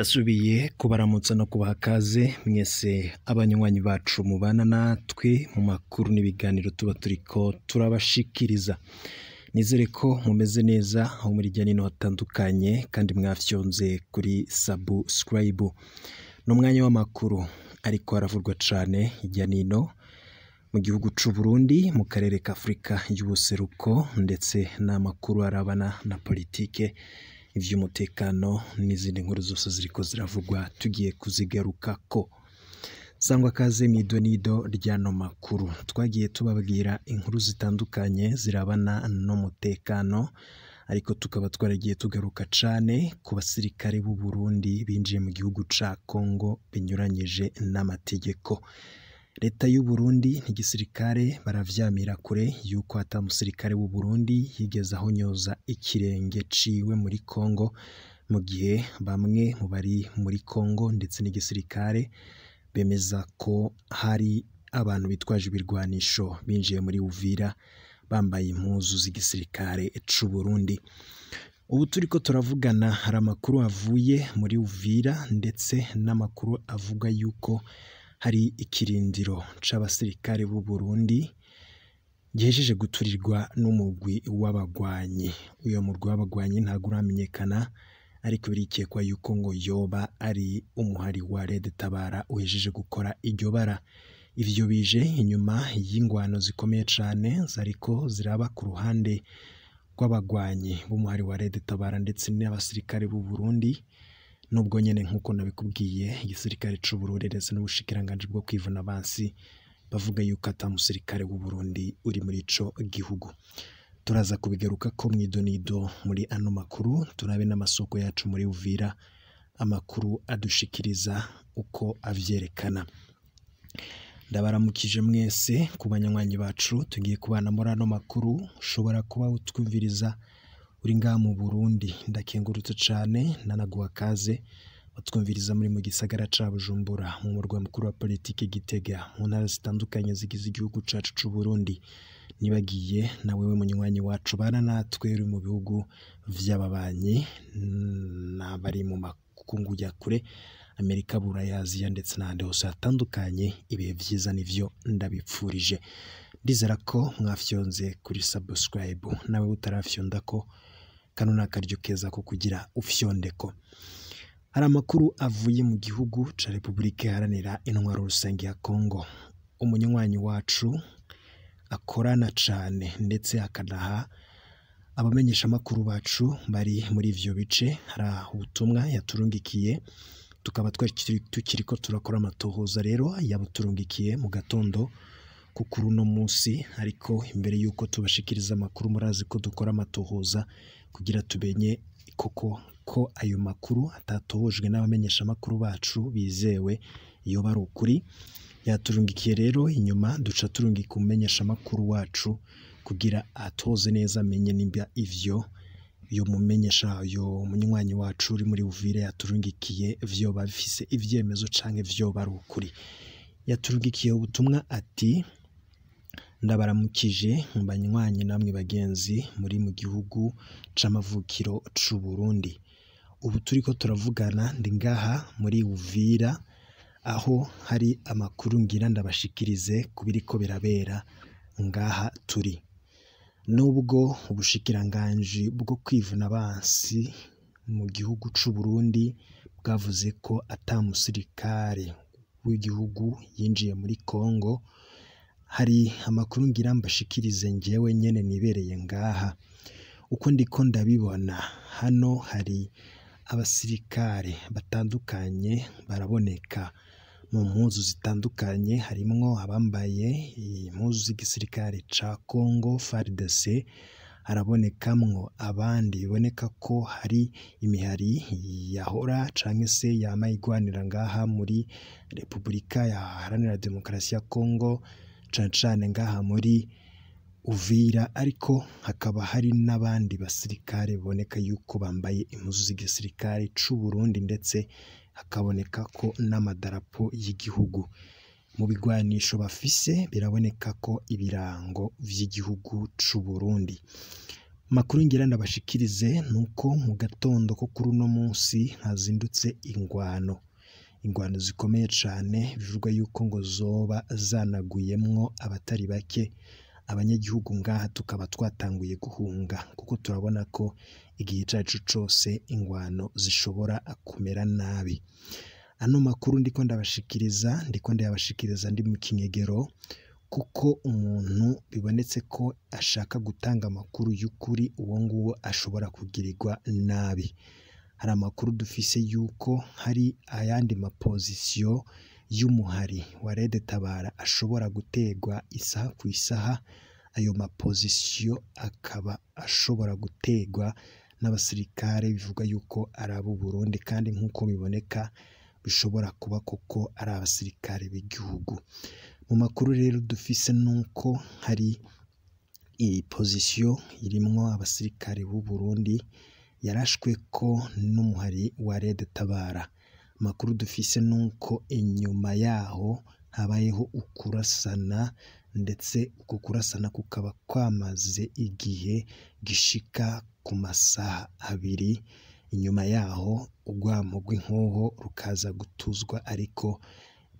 Ndasubiye kubaramutsa no kubaha kaze mwese abanywanyi bacu mubana natwe mu makuru n'ibiganiro tuba turiko turabashikiriza. Nizere ko mumeze neza aho muri hirya no hino hatandukanye kandi mwafyonze kuri subscribe. Ni umwanya w'amakuru ariko aravurwa cane hirya nino mu gihugu c'u Burundi, mu karere ka Afurika y'ubuseruko, ndetse n'amakuru arabana na politike, ivy'umutekano n'izindi nkuru zose ziriko ziravugwa tugiye kuzigarukako. Sangwa kaze mw'idonido ry'ano makuru. Twagiye tubabwira inkuru zitandukanye zirabana n'umutekano, ariko tukaba twaragiye tugaruka cane ku basirikare b'u Burundi binjiye mu gihugu ca Congo binyuranyije n'amategeko. Leta y'u Burundi n'igisirikare baravyamira kure yuko ata musirikare w'u Burundi yigeze ahonyoza ikirenge ciwe muri Congo, mu gihe bamwe mu bari muri Congo ndetse n'igisirikare bemeza ko hari abantu bitwaje ibirwanisho binjiye muri Uvira bambaye impuzu z'igisirikare c'u Burundi. Ubu turiko turavugana hari amakuru avuye muri Uvira ndetse n'amakuru avuga yuko hari ikirindiro c'abasirikare b'u Burundi gihejeje guturirwa n'umugwi w'abagwanyi. Uyo mugwi w'abagwanyi ntabwo uramenyekana, ariko birikekwa yuko ngo yoba ari umuhari wa Red Tabara uhejeje gukora iryo bara. Ivyo bije inyuma y'ingwano zikomeye cane zariko ziraba ku ruhande rw'abagwanyi b'umuhari wa Red Tabara ndetse n'abasirikare b'u Burundi. Nubwo nyene nkuko nabikubwiye, igisirikare c'u Burundi ndetse n'ubushikiranganji bwo kwivuna abansi bavuga yuko ata musirikare w'u Burundi uri muri ico gihugu. Turaza kubigarukako mw'idonido muri ano makuru, turabe n'amasoko yacu muri Uvira, amakuru adushikiriza uko avyerekana. Ndabaramukije mwese ku banywanyi bacu tugiye kubana muri ano makuru. Ushobora kuba utwumviriza uri ngaha mu Burundi, ndakengurutse cane nanaguha kaze. Batwumviriza muri mu gisagara ca Bujumbura, mu murwa mukuru wa politike Gitega, mu ntara zitandukanye zigize igihugu cacu c'u Burundi. Nibagiye na wewe munywanyi wacu bana natwe uri mu bihugu vy'ababanyi n'abari mu makungu ya kure, Amerika, Buraya, Aziya ndetse n'ahandi hose hatandukanye. Ibihe vyiza nivyo ndabipfurije. Ndizera ko mwafyonze kuri subscribe, nawe utarafyondako kano ni akaryo keza ko kugira ufyondeko. Hari amakuru avuye mu gihugu ca Repubulika Iharanira Intwaro Rusange ya Congo. Umunywanyi wacu akorana cane ndetse akanaha abamenyeshamakuru bacu bari muri ivyo bice, hari ubutumwa yaturungikiye, tukaba twari tukiriko turakora amatohoza. Rero yabuturungikiye mu gatondo ko kuri uno munsi, ariko imbere yuko tubashikiriza amakuru murazi ko dukora amatohoza kugira tumenye koko ko ayo makuru atatohojwe n'abamenyeshamakuru bacu bizewe yoba ari ukuri. Yaturungikiye rero inyuma duca turungika umumenyeshamakuru wacu kugira atoze neza, amenye nimba ivyo uyo mumenyesha, uyo munywanyi wacu uri muri Uvira yaturungikiye vyoba bifise ivyemezo canke vyoba ari ukuri. Yaturungikiye ubutumwa ati: ndabaramukije banywanyi namwe bagenzi muri mu gihugu c'amavukiro c'u Burundi. Ubu turiko turavugana ndi ngaha muri Uvira, aho hari amakuru ngira ndabashikirize ku biriko birabera ngaha turi. Nubwo ubushikiranganji bwo kwivuna abansi mu gihugu c'u Burundi bwavuze ko ata musirikare w'igihugu yinjiye muri Congo, hari amakuru ngira mbashikirize njyewe nyene nibereye ngaha. Uko ndiko ndabibona hano hari abasirikare batandukanye baraboneka mu mpuzu zitandukanye, harimwo abambaye impuzu z'igisirikare ca Congo FARDC, harabonekamwo abandi biboneka ko hari imihari yahora canke se yama igwanira ngaha muri Repubulika Iharanira Demokarasi ya Congo, cane cane ngaha muri Uvira, ariko hakaba hari n'abandi basirikare biboneka yuko bambaye impuzu z'igisirikare c'u Burundi, ndetse hakaboneka ko n'amadarapo y'igihugu. Mu bigwanisho bafise biraboneka ko ibirango vy'igihugu c'u Burundi. Makuru ngira ndabashikirize nuko mu gatondo ko kuri uno munsi hazindutse ingwano zikomeye cane, bivugwa yuko ngo zoba zanaguyemwo abatari bake. Abanyagihugu ngaha tukaba twatanguye guhunga kuko turabona ko igihe icacu cose ingwano zishobora kumera nabi. Ano makuru ndiko ndabashikiriza, ndiko ndayabashikiriza ndi mu kinyegero, kuko umuntu bibonetse ko ashaka gutanga amakuru y'ukuri uwo nguwo ashobora kugirirwa nabi. Hari amakuru dufise yuko hari ayandi mapozisiyo y'umuhari wa Red Tabara ashobora gutegwa isaha ku isaha. Ayo mapozisiyo akaba ashobora gutegwa n'abasirikare bivugwa yuko ari abo Burundi, kandi nk'uko biboneka bishobora kuba koko ari abasirikare b'igihugu. Mu makuru rero dufise nuko hari iyi pozisiyo irimwo abasirikare b'u Burundi yarashwe ko n'umuhari wa Red Tabara. Amakuru dufise nuko inyuma yaho habayeho ukurasana, ndetse uko kurasana kukaba kwamaze igihe gishika ku masaha abiri. Inyuma yaho urwamo rw'inkoho rukaza gutuzwa, ariko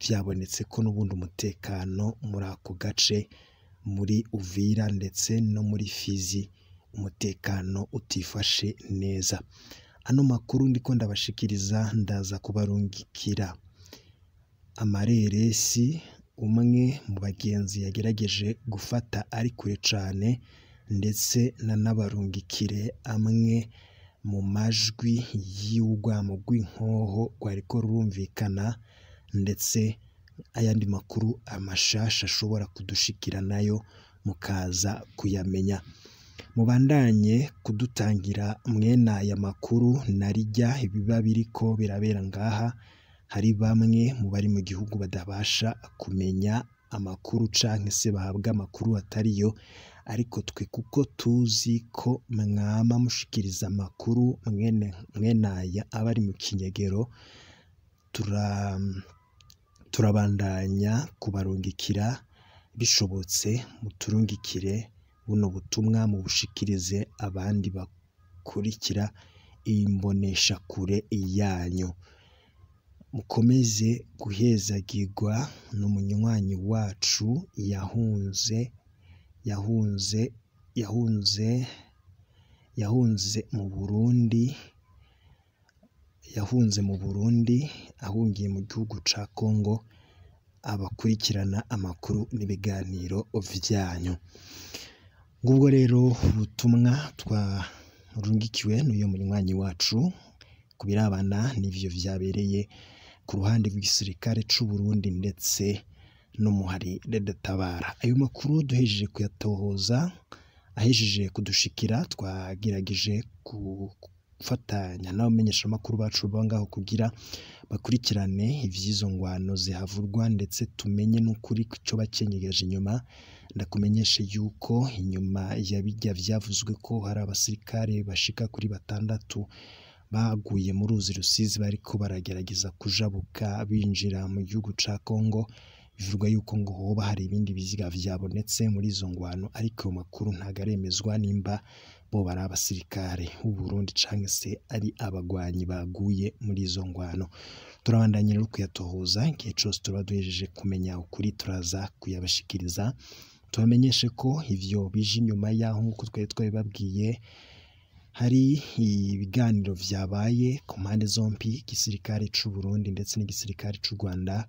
vyabonetse ko n'ubundi umutekano muri ako gace, muri Uvira ndetse no muri Fizi, umutekano utifashe neza. Ano makuru ndiko ndabashikiriza ndaza kubarungikira amareresi umwe mu bagenzi yagerageje gufata ari kure cane, ndetse nanabarungikire amwe mu majwi y'urwamo rw'inkoho rwariko rurumvikana, ndetse ayandi makuru amashasha ashobora kudushikira nayo mukaza kuyamenya. Mubandanye kudutangira mwene aya makuru narirya ibiba biriko birabera ngaha. Hari bamwe mu bari mu gihugu badabasha kumenya amakuru canke se bahabwa amakuru atariyo, ariko twe kuko tuzi ko mwama mushikiriza amakuru mwene aya aba ari mu kinyegero, turabandanya kubarungikira. Bishobotse muturungikire buno butumwa mubushikirize abandi bakurikira imboneshakure yanyu. Mukomeze guhezagirwa n'umunywanyi wacu yahunze mu Burundi, yahunze mu Burundi ahungiye mu gihugu ca Kongo, abakurikirana amakuru n'ibiganiro vyanyu. Ngubwo rero ubutumwa twarungikiwe n'uyo munywanyi wacu kubirabana n'ivyo vyabereye ku ruhande rw'igisirikare c'u Burundi ndetse n'umuhari Red Tabara. Ayo makuru duhejeje kuyatohoza, ahejeje kudushikira, twagerageje gufatanya n'abamenyeshamakuru bacu bangaho kugira bakurikirane ivy'izo ngwano zihavurwa, ndetse tumenye n'ukuri ico bacengeje inyuma. Ndakumenyeshe yuko inyuma ya bijya vyavuzwe ko hari abasirikare bashika kuri 6 baguye mu ruzi Rusizi bariko baragerageza kujabuka binjira mu gihugu ca Kongo. Bivugwa yuko ngo hoba hari ibindi biziga vyabonetse muri izo ngwano, ariko ayo makuru ntago aremezwa nimba bo bari abasirikare b'u Burundi canke se ari abagwanyi baguye muri izo ngwano. Turabandanya rero kuyatohoza, igihe cose turaba duhejeje kumenya ukuri turaza kuyabashikiriza. Tubamenyeshe ko ivyo bije inyuma yaho nkuko twari twabibabwiye, hari ibiganiro vyabaye ku mpande zompi, igisirikare c'u Burundi ndetse n'igisirikare c'u Rwanda.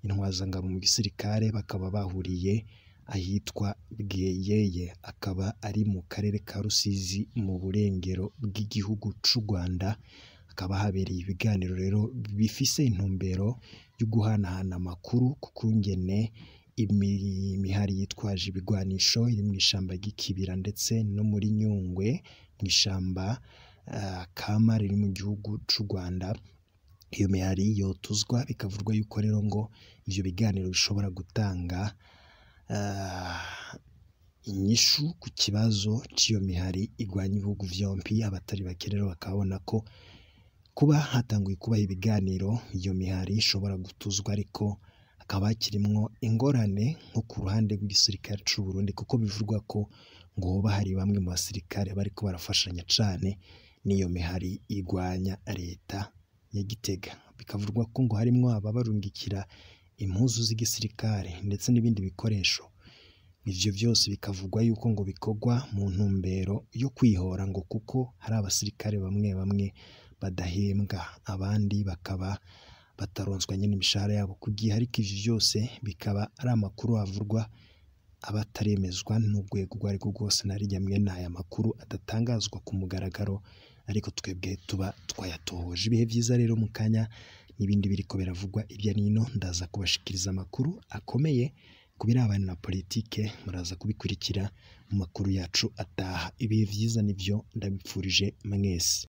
Intwazangabo mu gisirikare bakaba bahuriye ahitwa Bweyeye, akaba ari mu karere ka Rusizi mu burengero bw'igihugu c'u Rwanda. Hakaba habereye ibiganiro rero bifise intumbero yo guhanahana amakuru ku kungene imihari yitwaje ibigwanisho iri mw'ishamba ry'Ikibira ndetse no muri Nyungwe mw'ishamba kama riri mu gihugu c'u Rwanda. Iyo mihari yotuzwa, bikavurwa yuko rero ngo ivyo biganiro bishobora gutanga inyishu ku kibazo c'iyo mihari igwanya ibihugu vyompi. Abatari bake rero bakabona ko kuba hatanguye kubaha ibiganiro iyo mihari ishobora gutuzwa, ariko hakaba hakirimwo ingorane nko ku ruhande rw'igisirikare c'u Burundi, kuko bivugwa ko ngo hoba hari bamwe mu basirikare bariko barafashanya cane n'iyo mihari igwanya leta ya Gitega. Bikavugwa ko ngo harimwo ababarungikira impuzu z'igisirikare ndetse n'ibindi bikoresho. Ivyo vyose bikavugwa yuko ngo bikorwa mu ntumbero yo kwihora ngo kuko hari abasirikare bamwe bamwe badahembwa, abandi bakaba bataronswa nyene imishahara yabo ku gihe, ariko ivyo vyose bikaba ari amakuru avurwa aba ataremezwa n'urwego urwo arirwo rwose, na rirya mwene aya makuru adatangazwa ku mugaragaro, ariko twebwe tuba twayatohoje. Ibihe vyiza rero mu kanya n'ibindi biriko biravugwa irya nino, ndaza kubashikiriza amakuru akomeye ku birabana na politike, muraza kubikurikira mu makuru yacu ataha. Ibihe vyiza nivyo ndabipfurije mwese.